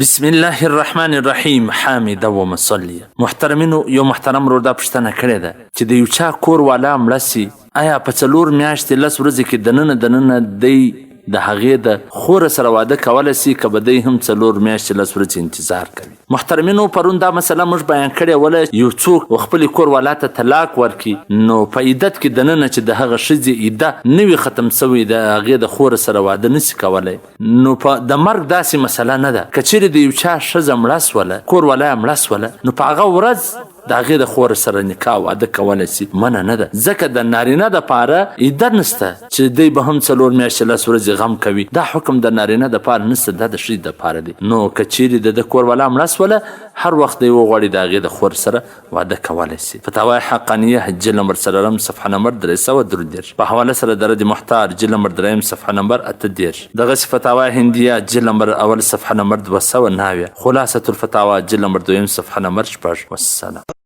بسم الله الرحمن الرحیم حامده ومصلیه. محترمینو، یو محترم ورور دا پوښتنه کړې ده چې د یو چا کور والا مړه سي، ایا په 4 میاشتې 10 ورځې کې دننه دننه دی د هغې د خور سره واده کولی سي، که به دی هم 4 میاشتې 10 ورځې انتظار کوي؟ محترمینو، پرون دا مسله موږ بیان کړې وله. یو څوک خپل کور والا ته طلاق ورکړي، نو په عدت کې دننه چې د هغه ښځې عده نه وي ختم سوی، د هغې د خور سره واده نسي کولی. نو په د مرګ داسې مسله نه ده. که چیرې د یو چا ښځه مړه سوله، کور والا یې مړه سوله، نو په هغه ورځ د هغې د خور سره نکاح واده کولی سي، منع نه ده، ځکه د نارینه د پاره عده نسته چې دی به هم 4 میاشتې 10 ورځې غم کوي. دا حکم د نارینه د پاره نسته، دا د ښځې د پاره دی. نو که چیرې د ده کور والا مړه سوله، هر وخت دی وغواړي، د هغې د خور سره واده کولی سي. فتاوی حقانیه، جلد نمبر څلورم، صفحه نمبر 333، په حواله سره د رد محتار، جلد نمبر دریم، صفحه نمبر 38. دغسې فتاوی هندیه، جلد نمبر اول، صفحه نمبر 209، خلاصة الفتاوا، جلد نمبر دویم، صفحه نمبر 6. والسلام.